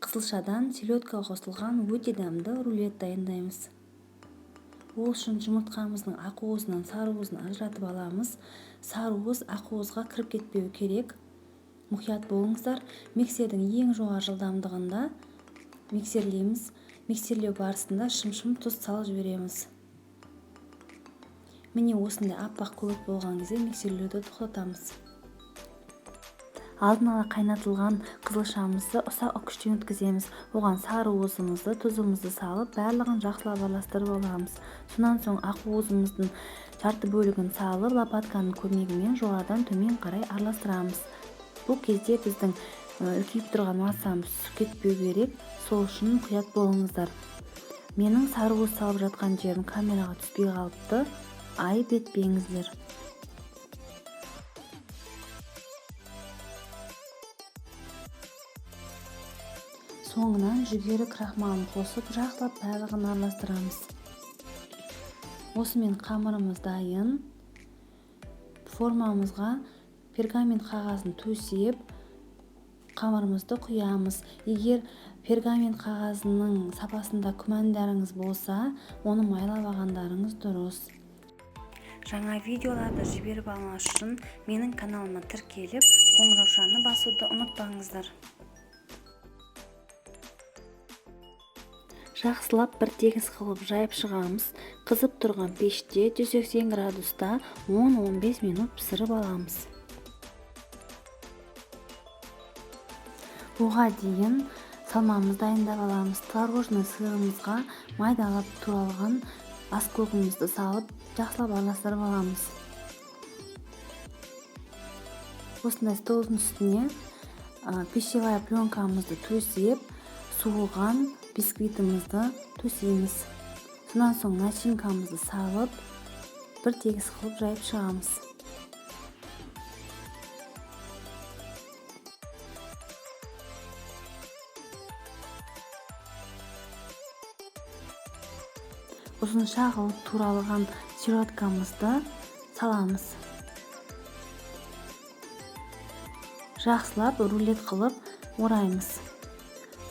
Қызылшадан селедка қосылған өте дәмді рулет дайындаймыз. Ол үшін жұмыртқамыздың ақуызынан сарыуызын ажыратып аламыз. Сарыуыз ақуызға кіріп кетпеу керек. Мұқият болыңыздар. Миксердің ең жоғары жылдамдығында миксерлейміз. Миксерлеу барысында шымшым тұз салып жібереміз. Міне осындай аппақ көбік болған кезде миксерлеуді тоқтатамыз. Алдын ала қайнатылған қызылшамызды ұсақ үкіштен өткіземіз. Оған сарыуызымызды, тұзымызды салып, барлығын жақсылап араластырып аламыз. Сонан соң ақуызымыздың жарты бөлігін салып, лопатканың көмегімен жоғарыдан төмен қарай араластырамыз. Бұл кезде біздің үлкейіп тұрған массамыз түсіп кетпеу керек, сол үшін мұқият болыңыздар. Менің сарыуыз салып жатқан жерім камераға түспей қалыпты, айып етпеңіздер. Соңынан жүгері крахмалын қосып, жақсылап барлығын араластырамыз. Осымен қамырымыз дайын. Формамызға пергамент қағазын төсеп, қамырымызды құямыз. Егер пергамент қағазының сапасында күмәндарыңыз болса, оны майлап алғандарыңыз дұрыс. Жаңа видеоларды жіберіп алмас үшін менің каналыма тіркеліп, қоңыраушаны басуды ұмытпаңыздар. Жақсылап бір тегіс қылып жайып шығамыз. Қызып тұрған пеште 180 градуста 10-15 минут пісіріп аламыз. Оға дейін салмамызды дайындап аламыз. Творожный сырымызға майдалап туралған аскөгімізді салып, жақсылап араластырып аламыз. Осындай столдың үстіне пищевая пленкамызды төсеп, суыған бисквитімізді төсейміз. Сонан соң начинкамызды салып, бір тегіс қылып жайып шығамыз. Ұзынша қылып туралған селедкамызды саламыз. Жақсылап рулет қылып ораймыз.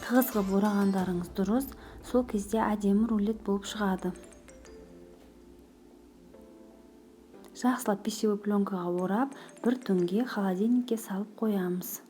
Тығыз қылып орағандарыңыз дұрыс, сол кезде әдемі рулет болып шығады. Жақсылап пищевой пленкаға орап, бір түнге холодильникке салып қоямыз.